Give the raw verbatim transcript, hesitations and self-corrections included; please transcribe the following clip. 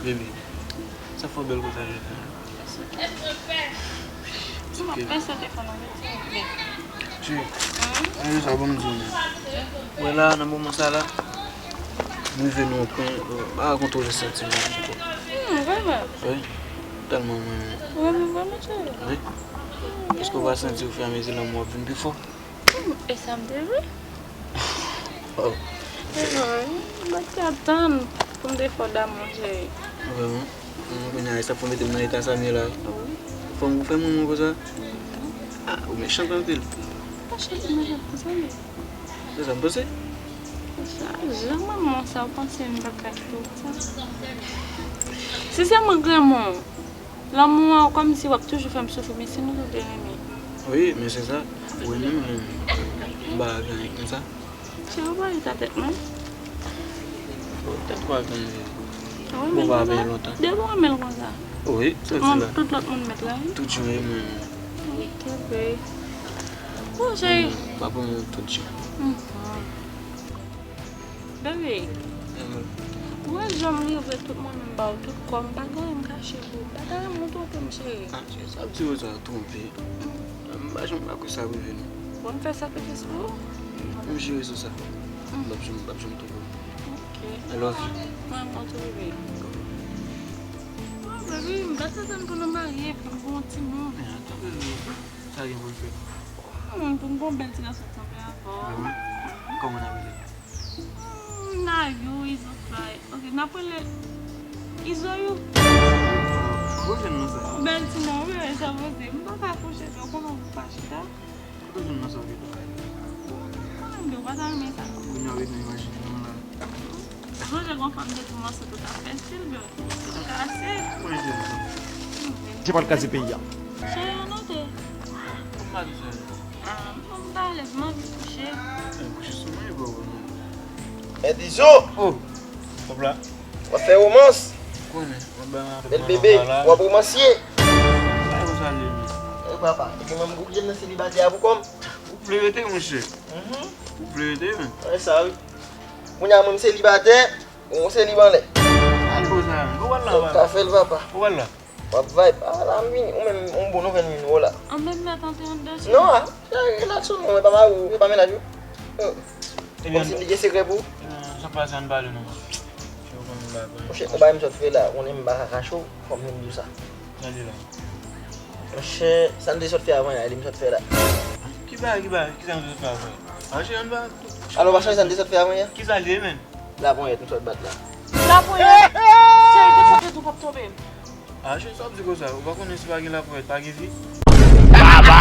Baby, sa fè w bèl konsa jodi a? Mwen pèse telefòn nan, silvouplè. Cheri, ann jis sa, ban m di w, men. Wè la, nan moman sa la, m rive nan yon pwen, m pa ka kontwole santiman m ankò. Hmm, vrèman? Wi, tèlman m renmen w. Vrèman, vrèman, cheri? Wi. Èske w pa santi ofiramezi lanmou ap vin pi fò? Hmm, e sa m te vle. Oh. Evan, m pa t ka tann pou m te fè w damou, cheri. Vrèman? Mwen kounye a, e sa k fè w mete m nan eta sa m ye la. Wi. Fò m fè mwen mwen konsa? Ah, ou mechant anpil. Pa chèche mechant konsa, men. Se sa m panse. Sa, jan manman sa, ou panse m pa t ka kite w konsa? Si se mwen granmoun, lanmou an, kòmsi w ap toujou fè m soufri, men si nou tou te renmen. Wi, men se sa. Ou renmen m, men m pa gen anyen konsa. Cheri, ou pa ret atè mwen. Bon, tèt kwa gen. Wi, men ou pa konsa, depi w renmen l konsa. Wi, tout moun, tout lòt moun mèt la, wi. Tout jan renmen. Ok, babe. Bon, cheri. M pa pou mwen tout jan. Mhm. Bebe, ou wè jan m livre tout mwen menm ba ou, tout kò m, pa gen anyen m kache pou ou. M pa ta renmen ou twonpe m, cheri. Ah, cheri, sa ap di w sa, twonpe. M pa janm pa kwè sa ap rive, non. Bon, m fè sakrifis pou ou. M jire sou sa. M p ap janm, m p ap janm twonpe w. Ok. I love you. Mwen, mwen tou, bebe. Bon, bebe, m pa t atann pou nou marye, pou n gen yon timoun. Men, atann, bebe. Sa gen pou l fè? Hmm, pou m gen yon bèl ti gason sanble avè w. Vrèman? Kòman n ap rele l? Hmm, Nayou, Izo Fly. Ok, n ap rele Izoyou. Poze non sa. Bèl ti non, wi, sa poze. M pa ka kouche, ou konnen ou pa chita. Kote w jwenn non sa w gen pou bay? Mwen menm tou, ou pa ta renmen sa? Kounye a w ret nan imajine non la. Ou sonje gon fanm te di w manso tout afè stil, bro. Tout kase. Mwen jwenn non. Se pa l kase peyi a. Cheri, anote. Kòman pa di sa? Ah, m pa alèz, m anvi kouche. Kouche sou mwen, bro. Ed Izo! Oh! Hop la. W ap fè romans. Konnen, mwen ba mwen. Bèl bebe, w ap romansye. Ay, konsa l ye, men. E papa, epi mwen m oblije m nan selibatè a pou kò m. Ou vle rete, monchè? Mhm. Ou vle rete, men. Wè sa, wi. Kounye a, mwen m selibatè, ou seli anlè. Ay, konsa, men. Ou wè l la, papa. Ou ka fè l, papa. Ou wè l la. W ap vibe. Ah, la, m vini. Ou menm, yon bon nouvèl m vin wè w la. An menm lè tante anndan. Non, ah, relax ou non, e pa mari w, e pa mennaj ou. Hmm. Ebyen, kòmsi m te gen sekrè pou ou. Non, sa pase, ann pale non. Monchè, yon bagay m sot fè la, konnen m pa ka kache w, fò m vin di w sa. Sa l ye la? Monchè, sa n te sot fè avan yè, li m sot fè la. Ki bagay, ki bagay, ki sa n te sot fè avan yè? Ah, monchè, ann pa. Alò, pa sonje sa n te sot fè avan yè? Ki sa l ye, menn? Laponyèt m sot bat la. Laponyèt? Cheri, te kontre tou p ap tonbe. Ah, cheri, sa w ap di konsa? Ou pa konnen si pa gen laponyèt, pa gen vi? Baba!